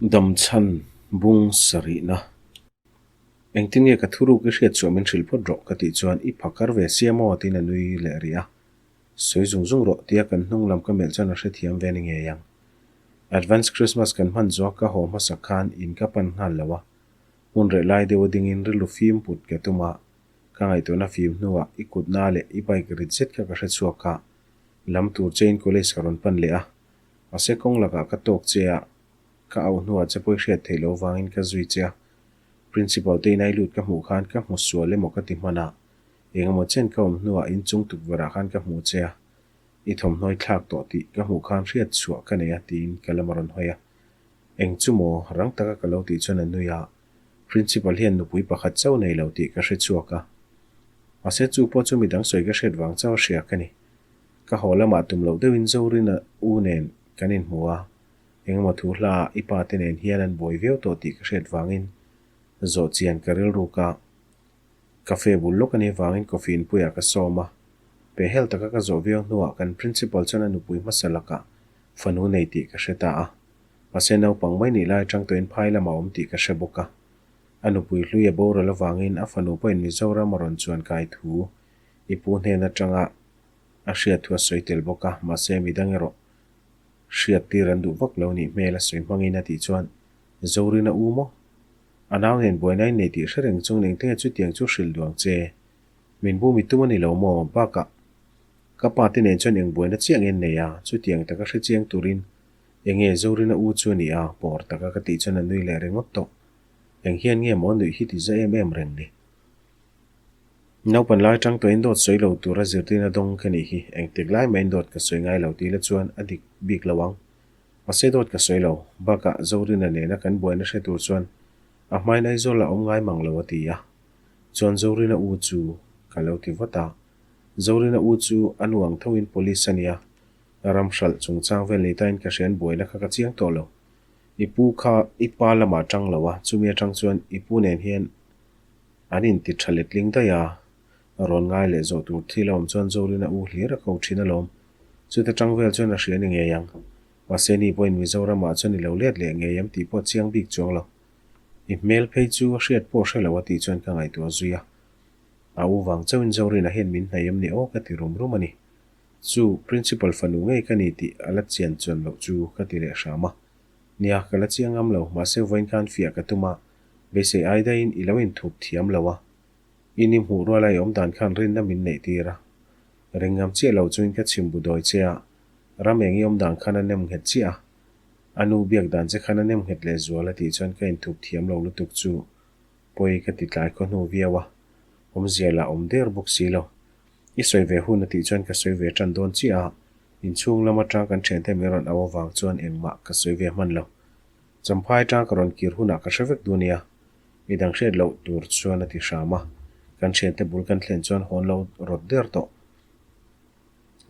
Damchhan bung sarihna. Engtin nge ka thuruk i hriat chhuah min hrilh phawt rawh ka tih chuan i phakar ve sia maw tiin a nui leh rih a. Sawi zung zung rawh tia kan hnung lam ka melh chuan a hrethiam ve ni ngei ang. Advance Christmas kan hman zawh ka haw hmasak khan in ka pan nghal lo a. Hmun reh lai deuh a dingin rilru fim put ka tum a, ka ngaihtuahna fim hnuah i kutna leh i bike rit zet kha ka hre chhuak a, lam tur chein college ka rawn pan leh a. Mahse kawng lakah ka tawk che a, Ka auh hnuah che pawi hriat theih loh vangin ka zui che a, Principal te in ai lut ka hmuh khan ka hmu sual emaw ka ti hman a, engemaw chen ka awm hnuah inchung tukverh ah khan ka hmuh che a, i thawmhnawi thlak tawh tih ka hmuh khan hriat chhuah ka nei a tiin ka lam a rawn hawi a. Eng chu maw? Rang taka ka lo tih chuan a nui a, Principal hian nupui pakhat chauh nei lo tih ka hre chhuak a. Mahse chu pawh chu midang sawi ka hriat vang chauh a hria ka ni. Ka haw lamah tum loh deuhin Zorina u nen kan inhmu a, Engemaw thu hla i pa te nen hian an buai viau tawh tih ka hriat vangin zawh chian ka rilruk a, cafe bul lawk a nih vangin coffee inpuiah ka sawm a. Pehhel taka ka zawh viau hnuah kan principal chuan a nupui hmasa lakah fanu nei tih ka hre ta a. Mahse naupang mai nih lai atang tawhin phai lamah a awm tih ka hre bawk a. A nupui hlui a boral avangin a fanu pawhin Mizoram a rawn chuan kai thu i pu hnen atanga a hriat thu a sawi tel bawk a, mahse midang erawh Hriat tir an duh vak lo nih hmel a sawi hmangin a tih chuan Zorina u maw? A nau nen buaina in nei tih hre reng chung eng tenge chutiang chu hrilh duh ang che. Min bu mi tum a ni lo maw? Bakah ka pa te nen chuan eng buaina chiah nge an nei a, chutiang taka hre chiang turin enge Zorina u chu a ni a, pawr taka ka tih chuan a nui leh ringawt tawh. Eng hian nge maw nuih hi ti za em em reng ni? Naupan lai atang tawhin dawt sawi lo tura zirtirna dawng ka nih hi engtik lai mahin dawt ka sawi ngai lo tih la chuan a dik bik lo ang. Mahse dawt ka sawi lo, bakah Zorina nena kan buaina hre tur chuan a hmain Aizawl a awm ngai mang lo a ti a. Chuan Zorina u chu ka lo ti vat a. Zorina u chu a nu ang thoin police a nia, ram hralh chungchang vel ni tain ka hrian buaina kha ka chiang tawh lo. I pu kha i pa lamah atang lo a, chumi atang chuan i pu nen hian An inti tha letling daih a, rawn ngai leh zawh tur thil a awm chuan Zorina u hlir a ko thin alawm. Chuta tang vel chuan a hria ni ngei ang. Mahse ni pawhin Mizoramah chuan i lo let leh ngei em tih pawh chiang bik chuang lo. I hmel phei chu a hriat pawh hre lo a tih chuan ka ngaihtuah zui a. A u vang chauhin Zorina hian min hnaih em ni aw ka ti rum rum a ni. Chu Principal fanu ngei ka ni tih a la chian chuan loh chu ka ti leh hram a. Nia, ka la chiang ngam lo, mahse vawiin khan fiah ka tum a, Beisei ai daihin i lo inthup thiam lo a, i ni hmuh ruala i awm dan khan rinna min neih tir a. Ring ngam chiah lo chuin ka chhim bu dawi che a, ram eng i awm dan khan a nem nghet chiah a, a nu biak dan che khan a nem nghet leh zual a tih chuan ka inthup thiam lo lutuk chu pawi ka ti tlai khaw hnu viau a, awmzia lah awm der bawk si lo. I sawi ve hun a tih chuan ka sawi ve tan dawn chiah a, inchhung lam atang kan thiante min rawn au avang chuan engmah ka sawi ve hman lo. Champhai atang ka rawn kir hunah ka hre vek duh nia, midang hriat loh tur chuan a ti hram a, kan thiante bul kan thlen chuan hawn lo rawt der tawh.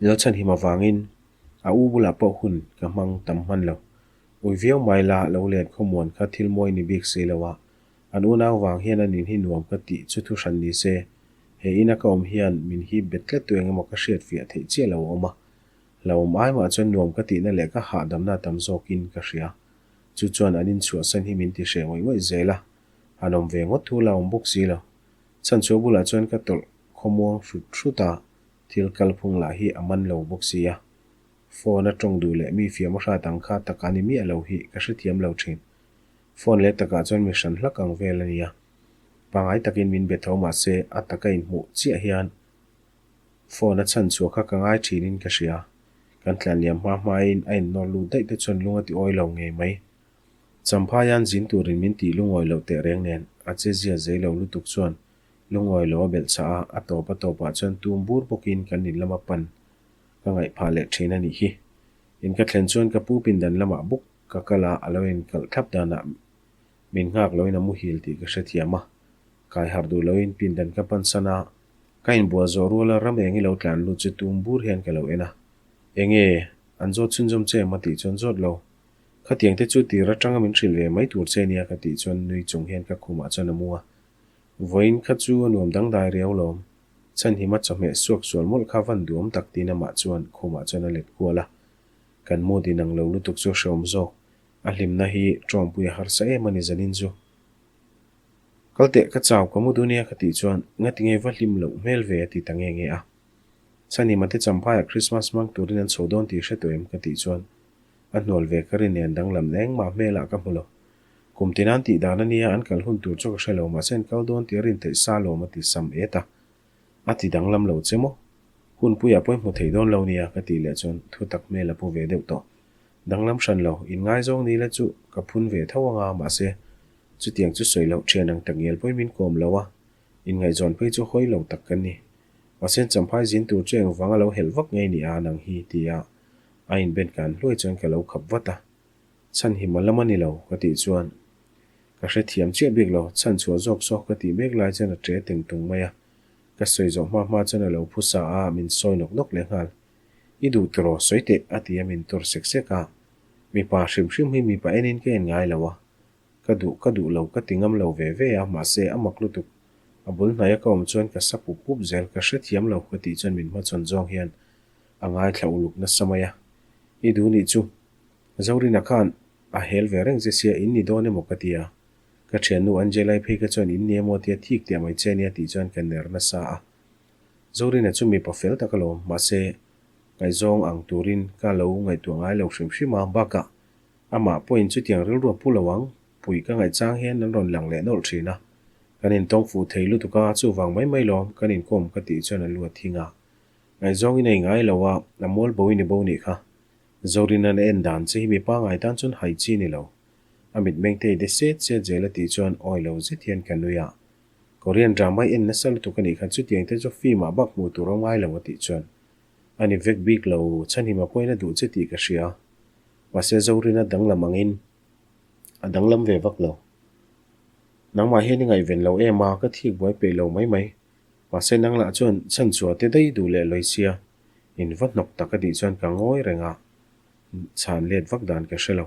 Lo chhanhim avangin a u bulah pawh hun ka hmang tam hman lo. Ui viau mai la lo len khawmuan kha thil mawi ni bik si lo a, an unau vang hian an in hi nuam ka tih chu thu hran ni se, he ina ka awm hian min hip bet tlat tu eng emaw ka hriat fiah theih chiah lo a awm a, Hlauhawm ai mah chuan nuam ka tihna leh ka hahdamna tam zawkin ka hria. Chu chuan an inchhuahsan hi min ti hreh ngawih ngawih zel a, han awm ve ngawt thu la awm bawk si lo. Chhanchhuah bulah chuan ka tawlh khawmuang hrut hrut a, thil kalphung lah hi a man lo bawk si a. Phone a tawng duh leh mi fiam a hrat ang kha taka ni miah lo hi ka hrethiam lo thin. Phone leh takah chuan mi hran hlak ang vel a nia. Pangai takin min be tho mahse a taka inhmuh chiah hian Phone a chhan chhuah kha ka ngai thinin ka hria. Kan tlan liam hma hmain a innawr lut daih te chuan lung a ti awi lo ngei mai. Champhaia'n zin turin min tih lungawi loh teh reng nen a che zia zei lo lutuk chuan lungawi lo a belh chah a, a tawp a tawpah chuan tum bur bawkin kan in lama pan ka ngaih phah leh thin a nih hi. In ka thlen chuan ka pu pindan lamah bawk ka kal a, a lo inkalh thlap danah min nghak loin a muhil tih ka hrethiam a, kai harh duh loin pindan ka pan san a, Ka inbual zawh ruala ram eng i lo tlan lut chu tum bur hian ka lo en a. Enge, an zawt chhunzawm che em a tih chuan zawt lo. Khatiang te chu tir atanga min hrilh ve mai tur che nia ka tih chuan nui chung hian ka khumah chuan a mu a. Vawiin kha chu a nuam dangdai riau lawm. Chhanhima chawhmeh suak sual mawlh kha van duam tak tiin amah chuan khumah chuan a let kual a. Kan mood inang lo lutuk chu a hreawm zawk. A hlimna hi ṭawngpui a harsa em a ni zanin chu. Kal teh ka chau ka mu duh nia ka tih chuan ngatinge va hlim loh hmel ve a ti ta nge nge a. Chhanhima te Champhaiah Christmas hmang turin an chho dawn tih hre tawh em ka tih chuan a hnual ve ka rin nen danglam na engmah hmelah ka hmu lo. Kum tin an tih dan a nia an kal hun tur chu ka hre lo mahse an kal dawn tih a rin theih sa lawm a ti sam et a. A ti danglam lo che maw? Hunpuiah pawh i hmu thei dawn lo nia ka tih leh chuan thu tak hmel a pu ve deuh tawh. Danglam hran lo, inngaizawng ni la chu ka phun ve tho anga mahse chutiang chu sawi loh thian ang tak ngial pawhin min kawm lo a, inngaihzawn phei chu hawi lo tak kan ni. Mahse Champhai zin tur chu engvang a lo helh vak ngei ni a nang hi tia a inben kan hluai chuan ka lo khap vat a. Chhan hi malam a ni lo ka tih chuan ka hrethiam chiah bik lo, chhan chhuah zawk saw ka tih mek lai chuan a ṭe teng tung mai a, ka sawi zawh hma hma chuan a lo phu sa a, min sawi nawk nawk leh nghal. I duh tiraw sawi teh a ti a min tur sek sek a, mipa hrim hrim hi mipa enin ka en ngai lo a, ka duh ka duh lo ka ti ngam lo ve ve a, mahse a mak lutuk. A bul hnaia ka awm chuan ka sa pup pup zel, ka hrethiam lo ka tih chuan min hmachhawn zawng hian a ngaithla uluk nasa mai a, I duh nih chu Zorina khan a hel ve reng che sia in ni dawn emaw ka ti a, ka thiannu Angela-i phei kha chuan in ni emaw tia thik teh mai che ania tih chuan ka ner nasa a. Zorina chu mipa fel tak alawm, mahse ngaihzawng ang turin ka lo ngaihtuah ngai lo hrim hrim a, bakah amah pawhin chutiang rilru a pu lo ang, puih ka ngaihchang hian an rawn lang leh nawlh thin a, kan intawng fuh thei lutuk a, chuvang mai mai lawm kan inkawm ka tih chuan a lu a thing a, ngaihzawng in a ingai lo a, a mual bo in i bo nih kha. Zorina'n a en dan che hi mi pangai tan chuan hai chi ni lo. A mitmeng te i de set set zel a tih chuan awi lo zet hian ka nui a. Korean drama i en nasa lutuk a nih kha chutiang te chu film ah bak hmuh tur a ngai lo a tih chuan a ni vek bik lo chhanhim a pawhin a duh che tih ka hria. Mahse Zorina danglam angin a danglam ve vak lo. Nangmah hian i ngaihven lo em a ka thik buai peih lo mai mai. Mahse nang lah chuan chhanchhuah te daih duh leh lawi sia. In va hnawk tak a tih chuan ka ngawi reng a, chhan let vak dan ka hre lo.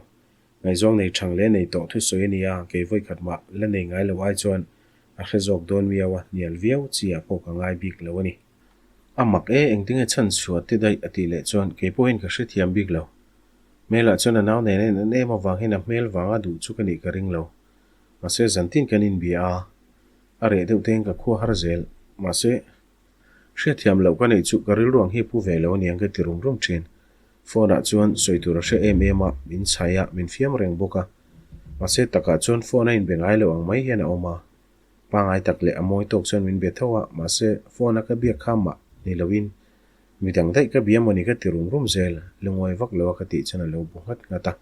Ngaihzawng nei thang leh nei tawh thusawi a nia, kei vawi khat mah la nei ngai lo ai chuan a hre zawk dawn miau a, hnial viau chi ah pawh ka ngai bik lo a ni. A mak e, engtinge chhan chhuah te daih a tih leh chuan kei pawhin ka hrethiam bik lo. Hmelah chuan a nau nen a in en em avang hian a hmel vanga duh chu ka nih ka ring lo. Mahse zantin kan inbia a, a reh deuh te in ka khua har zel. Mahse. Hriatthiam loh ka neih chu ka rilru ang hi pu ve lo aniang ka ti rum rum thin. Phone ah chuan sawi tur a hre em em a, min chhai a, min fiam reng bawk a. Mahse takah chuan phone a inbe ngai lo ang mai hian a awm a. Pangai tak leh a mawi tawk chuan min be tho a, mahse phone a ka biak kha mah ni loin midang daih ka bia mawni ka ti rum rum zel, lungawi vak lo a ka tih chuan a lo bu nghat nghat a.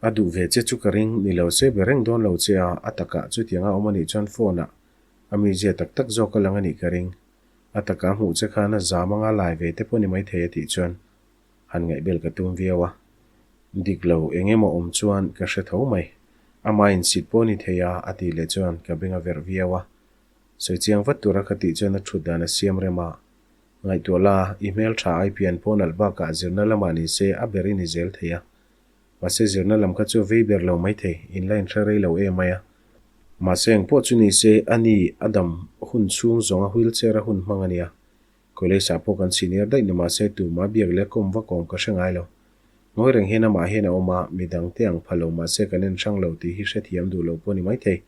A duh ve che chu ka ring ni lo se be reng dawn lo che a, a takah chutianga awm anih chuan phone ah A mizia tak tak zawk a lang a nih ka ring. A taka hmuh che khan a zam anga lai ve te pawh ni maithei a tih chuan han ngaihbel ka tum viau a. Dik lo, eng emaw awm chuan ka hre tho mai. Amah insit pawh ni thei a, a tih leh chuan ka beng a verh viau a. Sawi chiang vat tura ka tih chuan a thut dan a siam rem a. Ngaihtuah la, i hmel tha ai pian pawh nalh bakah zirna lamah ni se a ber i ni zel thei a. Mahse zirna lam kha chu a vei ber lo maithei, in la inhre rei lo em mai a. Mahse engpawh chu ni se, a ni a dam hun chhung zawnga wheelchair a hun hmang a nia. College ah pawh kan senior daih ni mahse tuma biak leh kawm vak awm ka hre ngai lo. Ngawi reng hian amah hian a awm a, midang te ang pha lo mahse kan en hrang lo tih hi hrethiam duh lo pawh ni maithei.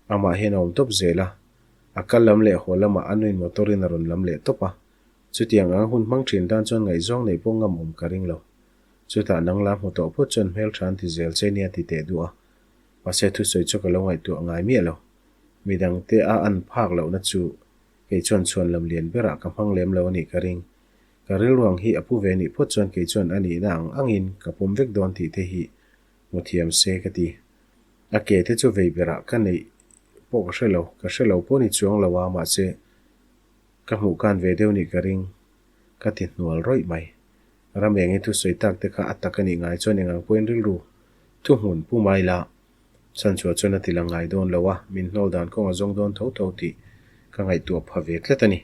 Amah hian a awm tawp zel a, a kal lam leh haw lamah a nuin motor in a rawn lam leh tawp a. Chutiang ang hun hmang thin tan chuan ngaihzawng neih pawh ngam awm ka ring lo. Chutah nang la hmu tawh phawt chuan hmeltha an ti zel che nia ti teh duh a. Mahse thusawi chu ka lo ngaihtuah ngai miah lo. Midangte a an phak lohna chu kei chuan chhuan lam lian berah ka hmang lem lo a nih ka ring. Ka rilruang hi a pu ve nih phawt chuan kei chuan a nihna ang angin ka pawm vek dawn tih te hi hmu thiam se ka ti. A ke te chu vei berah ka neih pawh ka hre lo, ka hre lo pawh ni chuang lo a mahse ka hmuh kan ve deuh nih ka ring ka ti hnual rawih mai. Ram eng i thusawi tak te kha a tak a nih ngai chuan engang pawhin rilru thuhmun pu mai la. Chhanchhuah chuan a ti lang ngai dawn lo a, min hnawl dan kawng a zawng dawn tho tho tih ka ngaihtuah pha ve tlat a ni.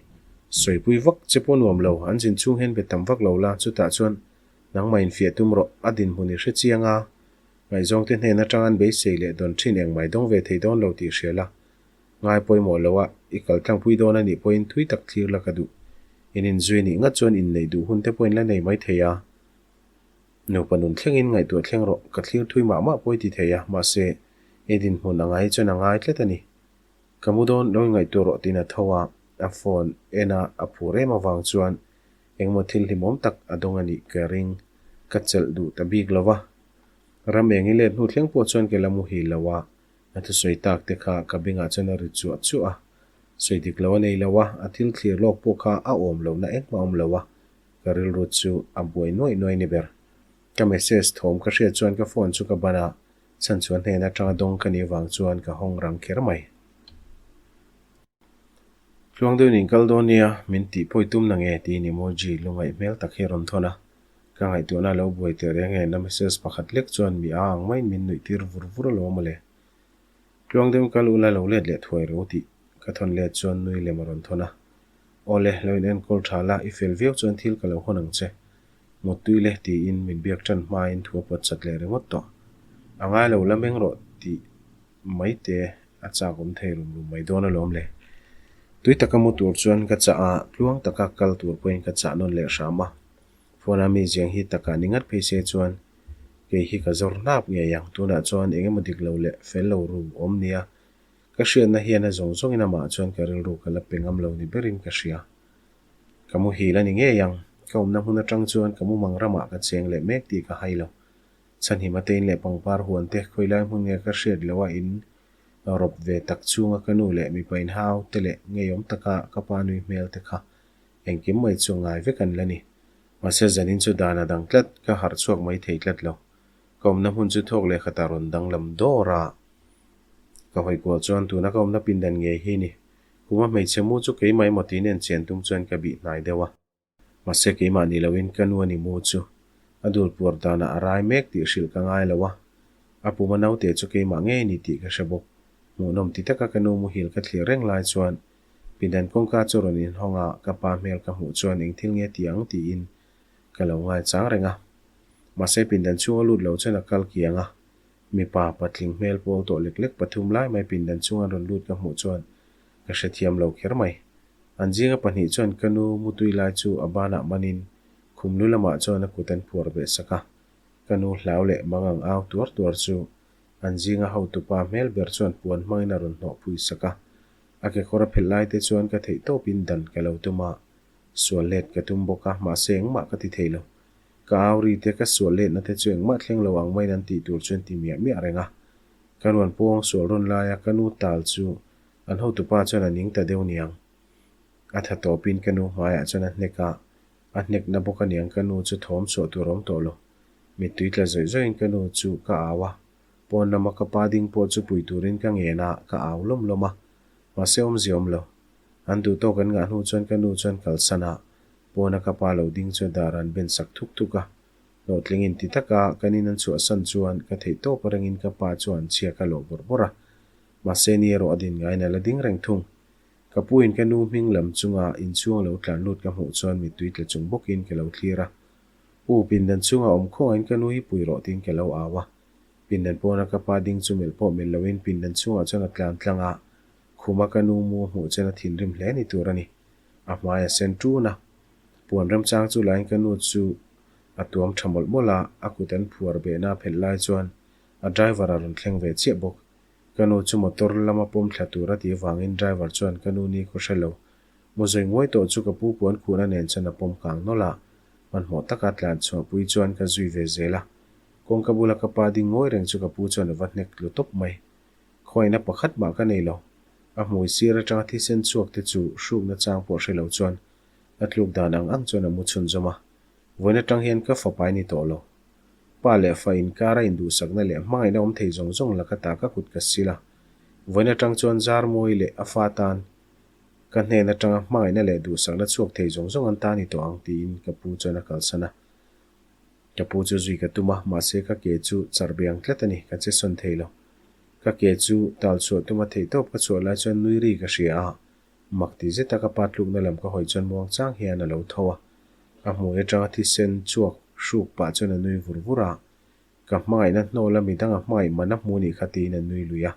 Sawipui vak che pawh nuam lo, an zin chhung hian be tam vak lo la, chutah chuan nangmah infiah tum rawh, a dinhmun i hre chiang a, ngaihzawngte hnen atang an beisei leh dawn thin engmah i dawng ve thei dawn lo tih hria la. Ngai pawimawh lo a, i kal tlangpui dawn a nih pawhin thui tak thlir la ka duh. In inzui nih ngat chuan inneih duh hun te pawhin la nei mai thei a. Nupa nun thlengin ngaihtuah thleng rawh, ka thlir thui mah mah pawi ti thei a, mahse, i dinhmun a ngai chuan a ngai tlat a ni. Ka mu dawn, lo inngaihtuah rawh tiin a tho a, a phone en a a phur em avang chuan engemaw thil hlimawm tak a dawng a nih ka ring, ka chelh duh ta bik lo va. Ram eng i let hnu thleng pawh chuan ke la muhil lo a, a thusawi tak te kha ka bengah chuan a ri chuah chuah a, sawi dik lo a nei lo a, a thil thlir lawk pawh kha a awm lohna engmah a awm lo a, ka rilru chu a buai nuaih nuaih ni ber. Ka message thawm ka hriat chuan ka phone chu ka ban a, chhanchhuah hnen atanga dawng ka nih vang chuan ka hawng rang kher mai. Tluang deuhin in kal dawn nia, min tih pawi tum na nge tiin emoji lungaih hmel tak hi a rawn thawn a. Ka ngaihtuahna a lo buai teh reng e, na message pakhat lek chuan mi a ang maiin min nuih tir vur vur alawm mawle. Tluang deuhin kal ula lo let leh thuai ro tih ka thawn let chuan nui lem a rawn thawn a. Awle, lo in enkawl tha la, i fel viau chuan thil ka lo hawn ang che. Muttui le tiin min biak tan hmain thu a pawt chat leh ringawt tawh. A ngai lo la meng rawh tih mai te a chak awm thei rum rum mai dawn alawm le. Tui taka mu tur chuan ka chah a, tluang taka kal tur pawhin ka chah nawn leh hram a. Phone a mi ziang hi takah ni ngat phei se chuan kei hi ka zawr hnap ngei ang. Tunah chuan eng emaw dik lo leh fel lo ru awm nia ka hriatna hian a zawng zawngin amah chuan ka rilru ka la pe ngam lo ni berin ka hria. Ka muhil a ni ngei ang. Ka awmna hmun atang chuan ka mumang ramah ka cheng leh mek tih ka hai lo. Chhanhim a tein leh pangpar huan te khawilai hmun nge ka hriat loh a in rawp ve tak chunga ka nu leh mipa inhau te leh ngeiawm taka ka pa nui hmel te kha engkim mai chu ngai vek an la ni. Mahse zanin chu dan a dang tlat, ka harh chhuak mai thei tlat lo. Ka awmna hmun chu thawk leh khatah rawn danglam dawr a. Ka hawi kual chuan tuna ka awmna pindan ngei hi ni. Kuma hmeichhe mu chu keimah emaw tiin en chian tum chuan ka bih hnai deuh a. Mahse keimah ni loin ka nu a ni mu chu a dul puar danah a rai mek tih hrilh ka ngai lo a, a puma naute chu keimah ngei ni tih ka hre bawk. Hmuhnawm ti taka ka nu muhil ka thlir reng lai chuan pindan kawngka chu rawn inhawng a, ka pa hmel ka hmuh chuan eng thil nge ti ang tiin ka lo ngai chang reng a. Mahse pindan chhunga lut lo chuan a kal kiang a, mipa patling hmel pawl tawh lek lek pathum lai mai pindan chhunga rawn lut ka hmuh chuan ka hrethiam lo kher mai. An zinga pahnih chuan ka nu mutui lai chu a banah manin khum lu lamah chuan a kut an phuar beh sak a. Ka nu hlau leh mangang au tuar tuar chu an zinga hotupa hmel ber chuan puan hmangin a rawn hnawh phui sak a. A kekawr a phelh lai te chuan ka theih tawpin dan ka lo tum a, sual let ka tum bawk a, mahse engmah ka ti thei lo. Ka au ri te, ka sual letna te chu engmah thleng lo ang maiin an tih tur chuan ti miah miah reng a. Ka nuan pawng sual rawn laia ka nu tal chu An hotupa chuan a ning ta deuh niang. A tha tawpin ka nu hmaiah chuan a hnek a, a hnek na bawk aniang ka nu chu thawm chhuah tur a awm tawh lo. Mittui tla zawih zawihin ka nu chu ka au a, pawn lama ka pa ding pawh chu pui turin ka ngen a, ka au lawm lawm a. Mahse awmzia awm lo. An duh tawk an ngah hnu chuan ka nu chuan kalsan a, pawna ka pa lo ding chu dar an ben sak thuk thuk a. Hlawhtling inti taka kan in an chhuahsan chuan ka theih tawp rengin ka pa chuan chhia ka lawh bawrh bawrh a. Mahse ni erawh a din ngaiin a la ding reng thung. Ka pu in ka nu hming lam chunga inchhung a lo tlan lut ka hmuh chuan mittui tla chung bawkin ka lo thlir a. Pu, pindan chunga awm khawngaiin ka nu hi pui rawh tiin ka lo au a. Pindan pawna ka pa ding chu melh pawh melh loin pindan chungah chuan a tlan tlang a, khuma ka nu mu a hmuh chuan a thinrim hle ni tur a ni. A hmai a sen ṭun a. Puan remchang chu laiin ka nu chu a tuam ṭha mawlh mawlh a, a kut an phuar behna a phelh lai chuan a driver a rawn thleng ve chiah bawk. Ka nu chu motor lama pawm thla tur a tih avangin driver chuan ka nu ni khaw hre lo. Mu zawi nguai tawh chu ka pu puan khuhna nen chuan a pawm kang nawlh a, hmanhmawh taka tlan chhuahpui chuan ka zui ve zel a. Kawngka bula ka pa ding ngawi reng chu ka pu chuan a va hnek tlu tawp mai. Khawngaihna pakhat mah ka nei lo. A hmui sir atanga thisen chhuak te chu hrukna chang pawh hre lo chuan a tluk dan ang ang chuan a mu chhunzawm a. Vawiin atang hian ka fapai ni tawh lo. Pa leh fa inkara induhsakna leh hmangaihna awm thei zawng zawng laka ta ka kut ka sil a. Vawiin atang chuan Zarmawi leh a fa tan ka hnen atanga hmangaihna leh duhsakna chhuak thei zawng zawng an ta ni tawh ang tiin ka pu chuan a kalsan a. Ka pu chu zui ka tum a, mahse ka ke chu char be ang tlat a ni, ka che sawn thei lo. Ka ke chu tal chhuah tuma theihtawp ka chhuah lai chuan nui ri ka hria a, Mak ti zeta ka pa tlukna lam ka hawi chuan muang chang hian a lo tho a, a hmui atanga thisen chhuak hruk pah chuan a nui vur vur a, Ka hmangaihna hnawl a midang a hmangaih man a hmu nih kha tiin a nui lui a.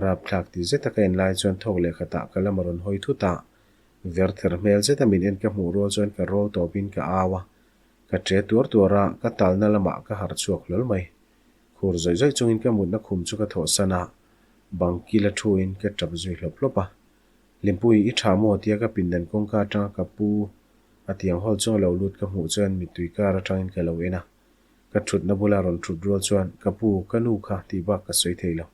Rapthlak ti zeta ka en lai chuan thawk leh khatah ka lam a rawn hawi thut a, ver ther hmel zeta min en ka hmuh rual chuan ka rawl tawpin ka au a. Ka ṭe tuar tuar a, ka talna lamah ka harh chhuak hlawl mai. Khur zawih zawih chungin ka mutna khum chu ka thawhsan a, bang kil a thuin ka ṭap zui hlawp hlawp a. Limpui, i ṭha maw? tia ka pindan kawngka aṭanga ka pu a tiang hawl chunga lo lut ka hmuh chuan mittui kar aṭangin ka lo en a. Ka ṭhutna bula rawn ṭhut rual chuan, Ka pu, ka nu kha tih bak ka sawi thei lo.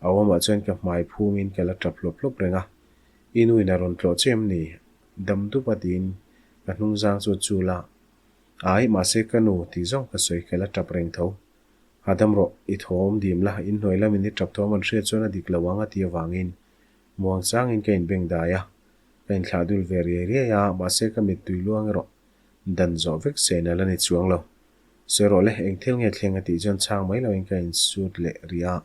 A awmah chuan ka hmai phumin ka la ṭap hlawp hlawp reng a. I nuin a rawn tlawh che em ni? Dam dup a tiin ka hnungzang chu a chul a. Ai, mahse ka nu tih zawng ka sawi ka la ṭap reng tho. Hahdam rawh, i thawm dim la, inhnuai lamin i ṭap thawm an hriat chuan a dik lo ang a ti avangin muang changin ka inbeng dai a. Ka inthlah dul ve riai riai a, mahse ka mittui luang erawh dan zawh vek sen a la ni chuang lo. Sawi rawh le, eng thil nge thleng a tih chuan chhang mai loin ka insut leh rih a.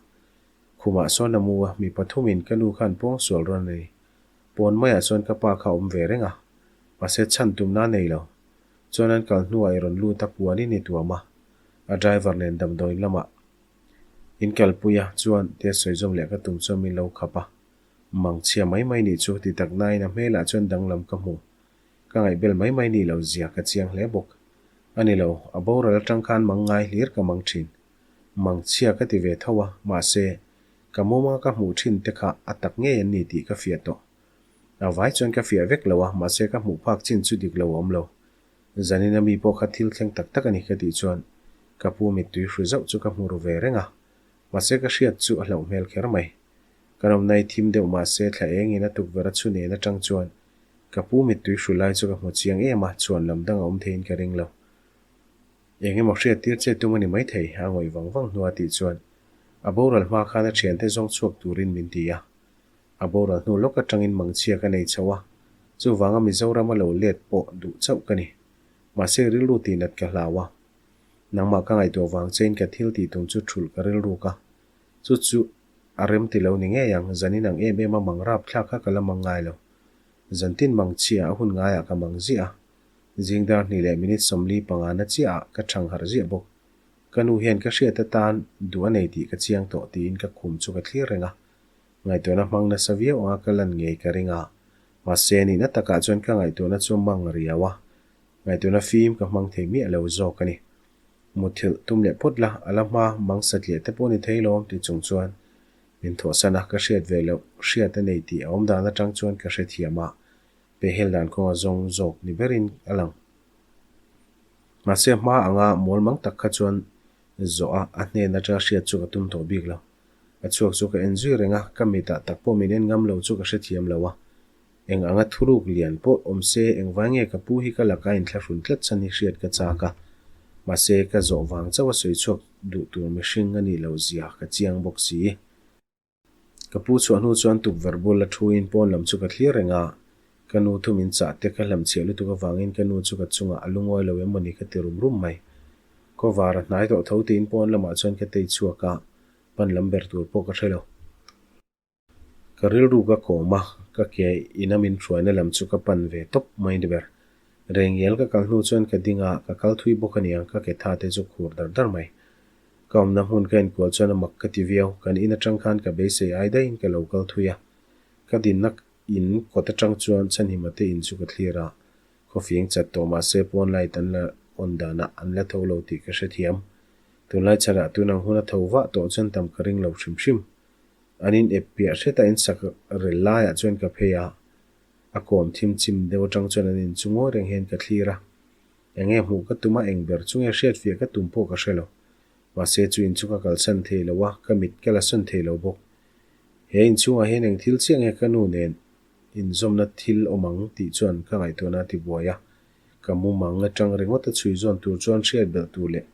Khumah sawn a mu a, mi pathumin ka nu khan pawng sual rawn a ni. Pawn maiah chuan ka pa kha a awm ve reng a, mahse chhan tumna a nei lo. Chuan an kal hnuah i rawn lut a, puanin i tuam a, a driver nen damdawiin lamah in kalpui a, chuan tia sawi zawm leh ka tum chuan min lo khap a. Mangchhia mai mai nih chu ti tak nain a hmelah chuan danglam ka hmu. Ka ngaihbel mai mai nih lo zia ka chiang hle bawk. A ni lo, a boral atang khan mang ngai hlir ka mang thin. Mangchhia ka ti ve tho a, mahse, ka muma ka hmuh thin te kha a tak ngei an ni tih ka fiah tawh. A vai chuan ka fiah vek lo a, mahse ka hmuh phak chin chu dik lo a awm lo. Zanina mi pawh kha thil thleng tak tak a ni ka tih chuan ka pu mittui hru zauh chu ka hmu ru ve reng a, mahse ka hriat chu a hlauh hmel kher mai. Ka rawmna i thim deuh mahse thla engin a tukverh a chhun en atang chuan ka pu mittui hru lai chu ka hmu chiang em a, chhuan lam dang a awm theiin ka ring lo. Eng emaw hriat tir che tum a ni maithei, a ngawih vang vang hnua tih chuan a boral hma khan a thiante zawng chhuak turin min ti a. A boral hnu lawk atangin mangchhia ka nei chho a, chuvanga Mizoram a lo let pawh duh chauh ka ni. Mahse rilru tihnat ka hlau a. Nangmah ka ngaihtuah vang chein ka thil tih tum chu thulh ka rilruk a. Chu chu a rem ti lo ni ngei ang, zanin ang em em a mang rap thlak kha ka la mang ngai lo. Zantin mangchhia a hun ngaiah ka mang ziah a. Zing dar hnih leh minute 45 na chiahah ka chhang harh ziah bawk. Ka nu hian ka hriat atan duh a nei tih ka chiang tawh tiin ka khum chu ka thlir reng a. Ngaihtuahna hmang nasa viau anga ka lan ngei ka ring a. Mahse nihna takah chuan ka ngaihtuahna chu mang riau a. Ngaihtuahna fim ka hmang thei miah lo zawk a ni. Muthilh tum leh phawt la, a la hma mang satliah te pawh ni thei lawm ti chung chuan min thawhsan a, ka hriat ve loh hriat a nei tih a awm dan atang chuan ka hrethiam a, pehhel dan kawnga zawng zawk ni berin a lang. Mahse hma anga mawl mang tak kha chuan zawh a, a hnen atanga hriat chu ka tum tawh bik lo. A chhuak chu ka en zui reng a, ka mitah tak pawh min en ngam lo chu ka hrethiam lo a. Eng anga thuruk lian pawh awm se engvai nge ka pu hi ka laka inthlahrun tlat chhan hi hriat ka chak a. Mahse, ka zawh vang chauh a sawi chhuak duh tur mihring a nih loh zia ka chiang bawk si. Ka pu chhuah hnu chuan tukverh bul a thuin pawn lam chu ka thlir reng a, ka nu thu min chah te ka hlamchhiah lutuk avangin ka nu chu ka chungah a lungawi lo em mawni ka ti rum rum mai. Khawvar a hnai tawh tho tiin pawn lamah chuan ka tei chhuak a, pan lam ber tur pawh ka hre lo. Ka rilru ka kawm a, ka ke ina min hruaina lam chu ka pan ve tawp mai ni ber. Rengial ka kal hnu chuan ka ding a, ka kal thui bawk aniang ka ke tha te chu khur dar dar mai. Ka awmna hmun ka inkual chuan a mak ka ti viau, kan in atang khan ka beisei ai daihin ka lo kal thui a. Ka dinna in kawt atang chuan Chhanhima te in chu ka thlir a, khawfing chat tawh mahse pawn light an la on danah an la tho lo tih ka hrethiam. Tunlai chhanah tunang hun a tho vah tawh chuan tam ka ring lo hrim hrim. An in ep piah hret a in sak rel laiah chuan ka phei a, a kawm thim chim deuh atang chuan an in chu ngawi reng hian ka thlir a. Enge hmuh ka tum a, eng ber chu nge hriatfiah ka tum pawh ka hre lo. Mahse chu in chu ka kalsan thei lo a, ka mit ka la sawn thei lo bawk. He inchhungah hian eng thil chiah nge ka nu nen inzawmna thil awm ang tih chuan ka ngaihtuahna a ti buai a. Ka mumang atang ringawt a chhui zawn tur chuan hriat belh tur leh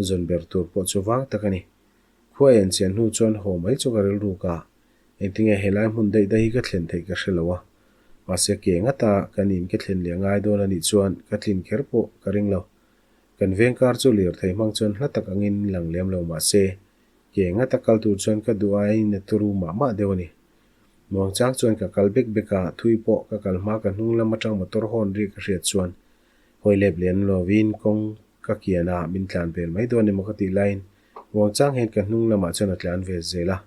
zawn ber tur pawh chu vang tak a ni. Khua en chian hnu chuan haw mai chu ka rilruk a, engtinge helai hmun daih daih hi ka thlen theih ka hre lo a. Mahse ke ngata kan in ka thlen leh ngai dawn a nih chuan ka tlin kher pawh ka ring lo. Kan veng kar chu lirthei hmang chuan hla tak angin lang lem lo mahse ke ngata kal tur chuan ka duh aiin a turu mah mah deuh a ni. Muangchang chuan ka kal bek bek a, thui pawh ka kal hma ka hnung lam atang motor horn ri ka hriat chuan hawi lep lem lovin kawng ka kian a, min tlan vel mai dawn emaw ka tih laiin muangchang hian ka hnung lamah chuan a tlan ve zel a.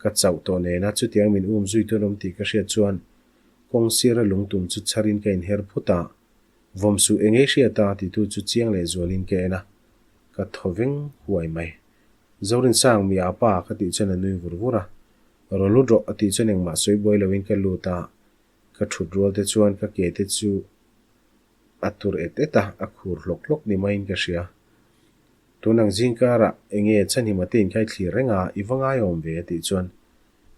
Ka chauh tawh nena chutiang min um zui tur awm tih ka hriat chuan kawng sira lungtum chu chharin ka inher phut a. Vawm suh eng ei hriat a titu chu chiang leh zualin ka en a, ka thaw veng huai mai. Zorinsang mi a pa ka tih chuan a nui vur vur a, Rawn lut rawh a tih chuan engmah sawi buai loin ka lut a, ka thut rual te chuan ka ke te chu a tur et et a, a khur hlawk hlawk ni maiin ka hria. Tun ang zing karah enge chhanhima te inkhai thlir reng a, i va ngaiawm ve a tih chuan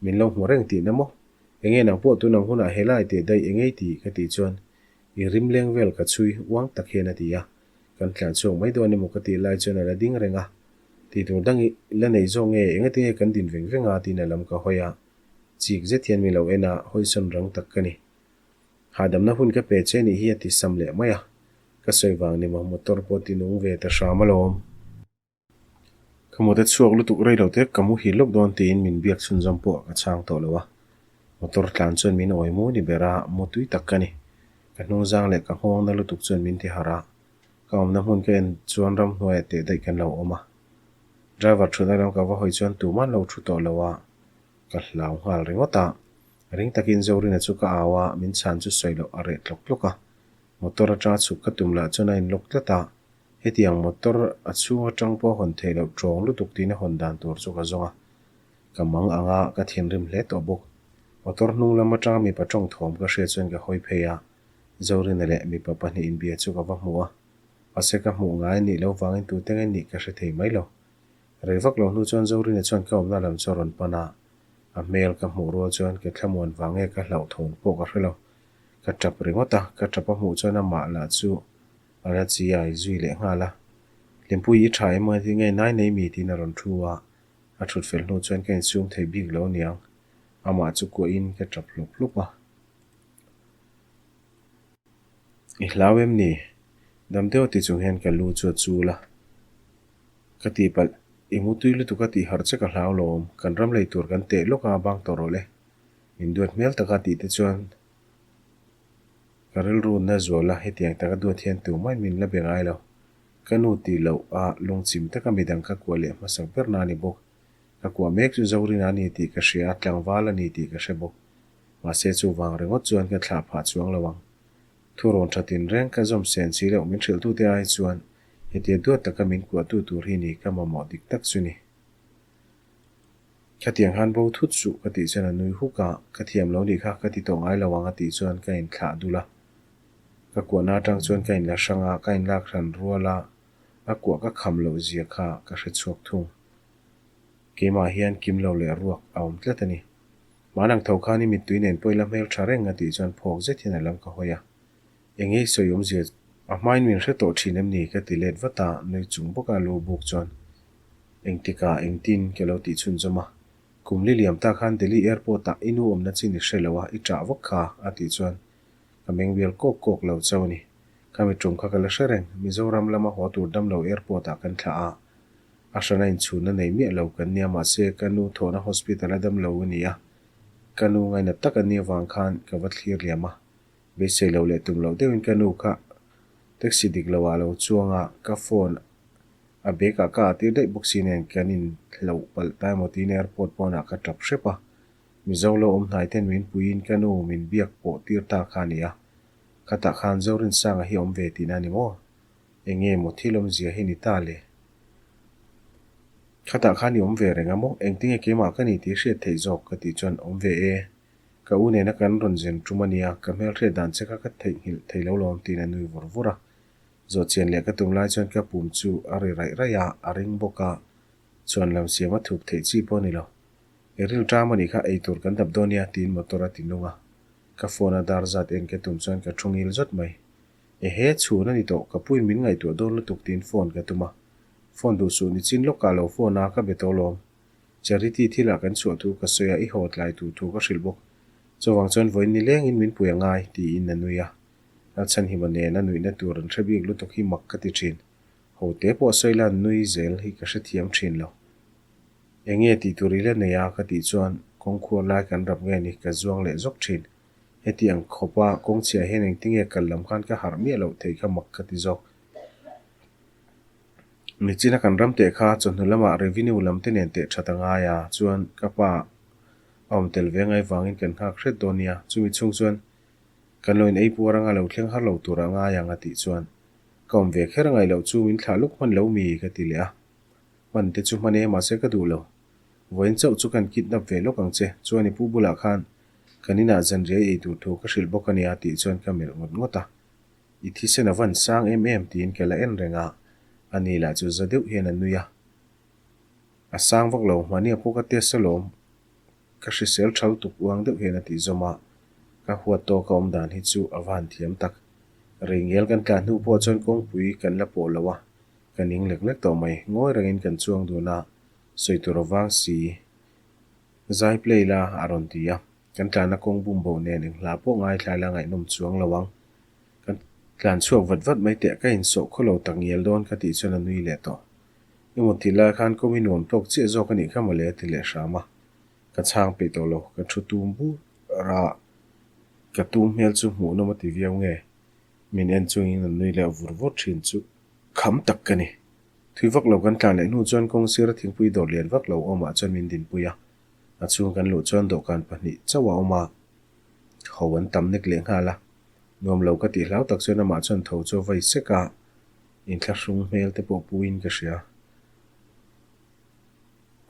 min lo hmu reng tihna maw? Enge nang pawh tun ang hunah helai teh daih engei ti ka tih chuan i rim leng vel ka chhui uang tak hian a ti a, kan tlan chhuak mai dawn emaw ka tih lai chuan a la ding reng a, tih tur dang i la nei zawk nge engati nge kan din veng veng a tiin a lam ka hawi a, chik zet hian min lo en a, hawisawn rang tak ka ni. Hahdamna hun ka pe che nih hi a ti sam leh mai a, ka sawi vang ni maw motor pawh ti nung ve ta hram alawm. Ka mut a chhuak lutuk rei lo te ka muhil lawk dawn tiin min biak chhunzawm pawh ka chhang tawh lo a, motor tlan chuan min awi mu ni ber a, mu tui tak ka ni. Ka hnungzang leh ka nghawng na lutuk chuan min ti harh a, ka awmna hmun ka en chuan ramhnuaiah teh daih kan lo awm a. Driver thutna lam ka va hawi chuan tuman lo thu tawh lo a, ka hlau nghal ringawt a. Ring takin Zorina chu ka au a, min chhan chu sawi loh a reh tlawk tlawk a. Motor atanga chhuk ka tum lah chuan a inlock tlat a, hetiang motor a chhung atang pawh hawn theih loh tawng lutuk tiin a hawn dan tur chu ka zawng a. Ka mang ang a, ka thinrim hle tawh bawk. Motor hnung lam atanga mipa tawng thawm ka hriat chuan ka hawi phei a, Zorina leh mipa pahnih inbia chu ka va hmu a. Mahse ka hmuh ngai anih loh vangin tute nge nih ka hre thei mai lo. Rei vak lo hnu chuan Zorina chuan ka awmna lam chu a rawn pan a, A hmel ka hmuh rual chuan ka thlamuan vang nge ka hlauhthawn pawh ka hre lo. Ka tap ringawt a, ka tap a hmuh chuan amah lah chu a la chi ai zui leh nghal a. Hlimpui i tha em nge nge nai nei mi tiin a rawn thu a, a thut fel hnu chuan ka insum thei bik lo aniang. Amah chu kuahin ka tap hlawp hlawp a. I hlau em ni? Dam deuh ti chung hian ka lu chu a chul a. Ka tihpalh, i mu tui lutuk a tih harh che ka hlau lawm, kan ram lei tur kan teh lawk a bang tawh rawh le. Min duat hmel taka tih te chuan ka rilru na zual a, hetiang taka duat hian tumah min la be ngai lo. Ka nu tih loh a lungchim taka midang ka kuah leh hmasak ber na a ni bawk. Ka kuah mek chu Zorina a ni tih ka hria a, tlangval a ni tih ka hre bawk. Mahse chuvang ringawt chuan ka thlah phah chuang lo ang. Thurawn tha tinreng ka zawm sen si loh min hrilhtute ai chuan hetia duat taka min kuahtu tur hi ni ka mamawh dik tak chu ni. Khatiang khan bo thut suh ka tih chuan a nui huk a, ka thiam lo nih kha ka ti tawh ngai lo ang a tih chuan ka inthlah dul a. Ka kuahna atang chuan ka inla hrang a, ka inlak hran rual a, a kuah ka kham loh zia kha ka hre chhuak thung. Keimah hian kim lo leh ruak a awm tlat a ni. Manang tho khan i mittui nen pawh i la hmel tha reng a tih chuan phawk zet hian a lam ka hawi a. Eng nge i sawi awmzia? A hmain min hre tawh thin em ni? Ka ti let vat a, nui chung bawka lu buk chuan engtikah engtin ka lo tih chhunzawm a. Kum li liam ta khan Delhi airport ah i nu awmna chin i hre lo a, i ṭah vak kha a tih chuan ka meng bial kawk kawk lo chauh a ni. Ka mitrum kha ka la hre reng, Mizoram lama haw tur damlo airport ah kan thlah a, A hrana inchhunna nei miah lo kan nia mahse ka nu thawhna hospital a dam lo a ni a, ka nu ngainat tak a nih avang khan ka va thlir liam a, beisei lo leh tum loh deuhin ka nu kha taxi dik lo ah lo chuang a, ka phone a bag ah ka ah tir daih bawk si nen kan in hloh palh ta emaw tiin airport pawnah ka tap hrep a, Mizo lo awm hnai ten min puiin ka nu min biak pawh tir ta kha a ni a, khatah khan Zorinsanga hi awm ve tihna a ni maw? Enge maw thil awmzia hi ni ta le? Khatah khan i awm ve reng a maw? Engtinge keimah ka ni tih hriat theih zawk? Ka tih chuan awm ve e. Ka u nena kan rawn zen tum a nia, ka hmelhriat dan che kha ka theihnghilh thei lo lawm tiin a nui vur vur a. Zawh chian leh ka tum lai chuan ka pum chu a ri raih raih a, a ring bawk a, chuan lam siam a thup theih chi pawh a ni lo. I rilṭam a nih kha ei tur kan dap dawn nia tiin motor a ti nung a. Ka phone a dar zat en ka tum chuan ka thu ngil zawt mai. Ehe, chhun a ni tawh, ka puin min ngaihtuah dawn lutuk tiin phone ka tum a. Phone duh suh nichin lawkah lo phone a, ka be tawh lawm. Charity thilah kan chhuah thu ka sawi a, i haw tlai tur thu ka hrilh bawk. Chuvang chuan vawiin ni lengin min pui a ngai, tiin a nui a. Lalchhanhima nen a nuihna tur an hre bik lutuk hi mak ka ti thin. Ho te pawh sawi la nui zel hi ka hrethiam thin lo. Enge tih tur i la nei a ka tih chuan kawngkhuar lai kan rap nge ni ka zuang leh zawk thin. Heti ang khawpa kawngchhia hian engtinge kal lam khan ka harh miah loh theih kha mak ka ti zawk. Nichina kan ram teh kha chawhnu lamah revenue lam te nen teh that a ngai a, chuan ka pa a awm tel ve ngai vangin kan nghak hret dawn nia. Chumi chhung chuan. Kan lo in ei puar anga lo thleng har lo tur a ngai ang a tih chuan ka awm ve kher ngaih loh chu min thlah luk hman lo mi ka ti leh a. Hman te chu hman e mahse ka duh lo. Vawiin chauh chu kan kidnap ve lawk ang che, chuan i pu bulah khan kan inah zanriai ei tur thu ka hrilh bawk a nia tih chuan ka melh ngawt ngawt a. I thisen a van sang em em tiin ka la en reng a, ani lah chu za deuh hian a nui a. A sang vak lo, hmania pawh ka test alawm, ka hrisel thal tuk uang deuh hian a tih zawm a, ka huat tawk a awm dan hi chu a van thiam tak. Rei ngel kan tlan hnu pawh chuan kawngpui kan la pawh lo a, ka ning lek lek tawh mai, ngawi rengin kan chuang dun a, sawi tur avang si zai play la a rawn ti a, kan tlanna kawng bum bo nen eng hla pawh ngaithlai la ngaihnawm chuang lo ang. Kan tlan chhuak vat vat mai teh ka insawh khaw lo tak ngial dawn ka tih chuan a nui leh tawh. I mut tih lai khan kawm i nuam tawk chiah zawk a nih kha mawle a ti leh hram a. Ka chhang peih tawh lo, ka thu tum bur a, ka tum hmel chu hmuhnawm a ti viau nge? Min en chungin a nui leh vur vur thin chu kham tak ka ni. Thui vak lo kan tlan leh hnu chuan kawng sira thingpui dawr lian vak lo awmah chuan min dinpui a, a chhung kan luh chuan dawhkan pahnih chauh a awm a, ho an tam nek leh nghal a. Nuam lo ka tih hlau tak chuan amah chuan tho chu a vai sek a, inthlahrung hmel te pawh puiin ka hria.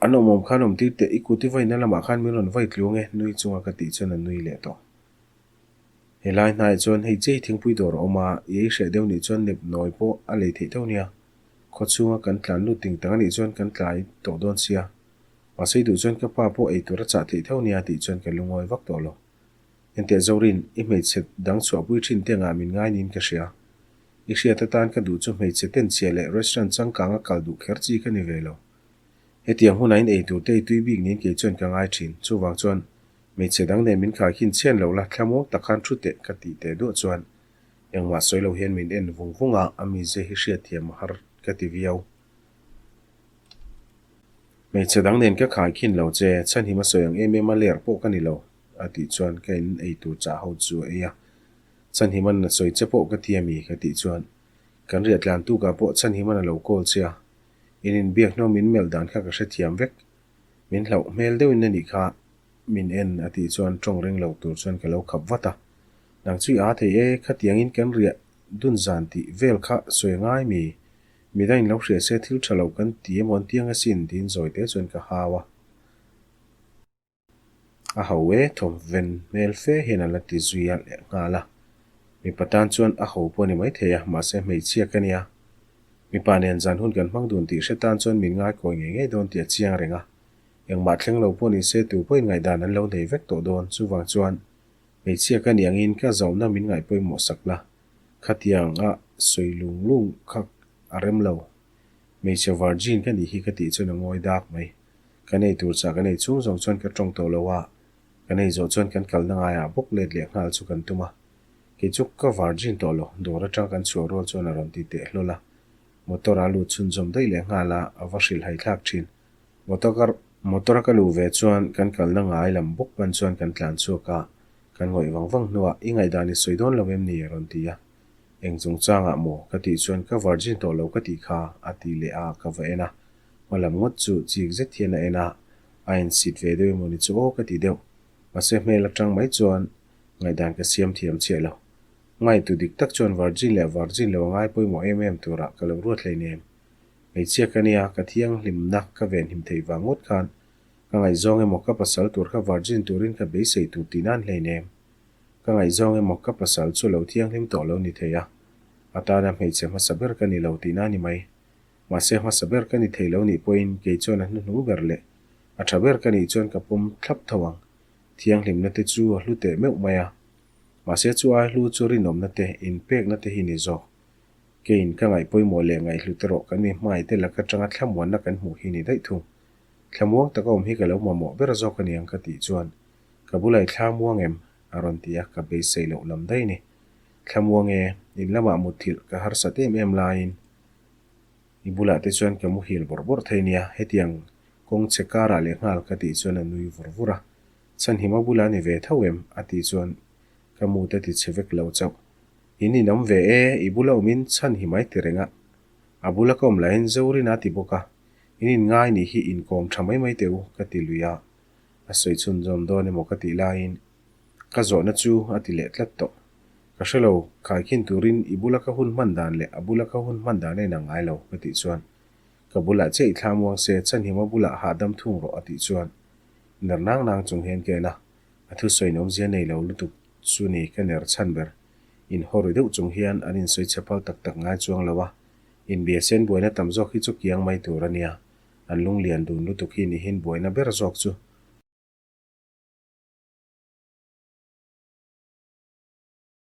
An awm awm khan awm tir teh, i kut i vaina lamah khan min rawn vai tluang e, nui chunga ka tih chuan a nui leh tawh. Helai hnaiah chuan hei chei thingpui dawr a awm a, i ei hreh deuh nih chuan nep nawi pawh a lei theih tho nia. Khawchhunga kan tlan lut ting tang anih chuan kan tlai tawh dawn sia. Mahse i duh chuan ka pa pawh ei tur a chah theih tho nia tih chuan ka lungawi vak tawh lo. Enteh Zorin, i hmeichhe dang chhuahpui thin te angah min ngai niin ka hria. I hriat atan ka duh chu hmeichhe tenchhia leh restaurant changkanga kal duh kher chi ka ni ve lo. Hetiang hunah in ei tur te i tui bik niin kei chuan ka ngai thin. Chuvang chuan hmeichhe dang nen min khaikhin chhian lo la, thlamuang tak khan thu teh ka tih teh duah chuan engmah sawi lo hian min en vung vung a, a mize hi hriatthiam a har ka ti viau. Hmeichhe dang nen ka khaikhin lo che, chhanhim a sawi ang em em a ler pawh ka ni lo. A tih chuan ka in ei tur chah ho chu a ei a, Chhanhiman a sawi che pawh ka ti a mi? ka tih chuan kan riah tlan tukah pawh Chhanhiman a lo call che a, in inbiak hnawm min melh dan kha ka hrethiam vek. Min hlauh hmel deuhin a nih kha min en a tih chuan tawng ring lo tur chuan ka lo khap vat a, Nang chu i aa thei e, khatiangin kan riah dun zan tih vel kha sawi a ngai mi? Midang in lo hria se thil tha lo kan ti emaw an tiang asin tiin zawi te chuan ka hau a. A ho e, thawmven hmel fe hian a la ti zui a leh nghal a. Mipa tan chuan a ho pawh a ni maithei a, mahse hmeichhia ka nia. Mipa nen zan hun kan hmang dun tih hre tan chuan min ngaikawi ngei ngei dawn tih a chiang reng a. Engmah thleng lo pawh ni se tu pawhin ngaihdan an lo nei vek tawh dawn. Chuvang chuan hmeichhia ka nih angin ka zauhna min ngaih pawimawh sak la, khatiang a sawi lung lung kha a rem lo. Hmeichhe virgin ka nih hi ka tih chuan a ngawi dak mai. Kan ei tur chah kan ei chhung zawng chuan ka tawng tawh lo a, kan ei zawh chuan kan kalna ngaiah bawk let leh nghal chu kan tum a. Kei chu ka virgin tawh lo, dawr atang kan chhuah rual chuan a rawn ti teh hlawl a. Motor a lut chhunzawm daih leh nghal a, a va hrilh hai thlak thin. Motor ka motor a ka luh ve chuan kan kalna ngai lam bawk pan chuan kan tlan chhuak a, kan ngawih vang vang hnuah i ngaihdan i sawi dawn lo em ni? a rawn ti a. Eng chungchangah maw? ka tih chuan ka virgin tawh lo ka tih kha a ti leh a, ka va en a. Hma lam ngawt chu chik zet hian a en a, a insit ve deuh emaw ni chu aw ka ti deuh. Mahse hmel atang mai chuan ngaihdan ka siam thiam chiah lo. Ngaitu dik tak chuan virgin leh virgin lo a ngai pawimawh em em turah ka lo ruat hleinem. Hmeichhia ka nia, ka thianghlimna ka venhim theih vang ngawt khan ka ngaihzawng emaw ka pasal tur kha virgin turin ka beisei tur tih nan hleinem. Ka ngaihzawng emaw ka pasal chu lo thianghlim tawh lo ni thei a, a tana hmeichhe hmasa ber ka ni lo tihna ni mai. Mahse hmasa ber ka ni thei lo nih pawhin kei chuan a hnuhnung ber leh a tha ber ka nih chuan ka pawm thlap tho ang. Thianghlimna te chu a hlu teh meuh mai a. Mahse chu ai hlu chu rinawmna te, inpekna te hi ni zawk. Keiin ka ngaih pawimawh leh ngaihhlut erawh kan mi hmaite lak atanga thlamuanna kan hmuh hi ni daih thung. Thlamuang taka awm hi ka lo mamawh ber zawk a niang ka tih chuan ka bulah i thlamuang em? a rawn ti a, ka beisei loh lam daih ni. Thlamuang e, in lamah mutthilh ka harsat em em laiin I bulah te chuan ka muhil bawrh bawrh thei nia, hetiang kawng che karah leh nghal ka tih chuan a nui vur vur a. Chhanhima bulah a ni ve tho em? a tih chuan ka mu te ti chhe vek lo chauh. In inawm ve e, i bula awmin chhanhim ai ti reng a. A bula ka awm lahin Zorina a ti bawk a, in inngai nih hi inkawm tha mai mai teh u ka ti lui a. A sawi chhunzawm dawn emaw ka tih laiin ka zawhna chu a ti leh tlat tawh. Ka hre lo, khaikhin turin i bula ka hun hman dan leh a bula ka hun hman dan a inang ngai lo, ka tih chuan ka bulah chiah i thla muang se, Chhanhima bulah hahdam thung rawh a tih chuan ner nang nang chung hian ka en a, a thusawiin awmzia nei lo lutuk chu ni ka ner chhan ber. Inhaw ri deuh chung hian an insawi chhe phal tak tak ngai chuang lo a, inbia sen buaina tam zawk hi chu kiang mai tur a nia, an lunglian dun lutuk hi nihin buaina ber zawk chu.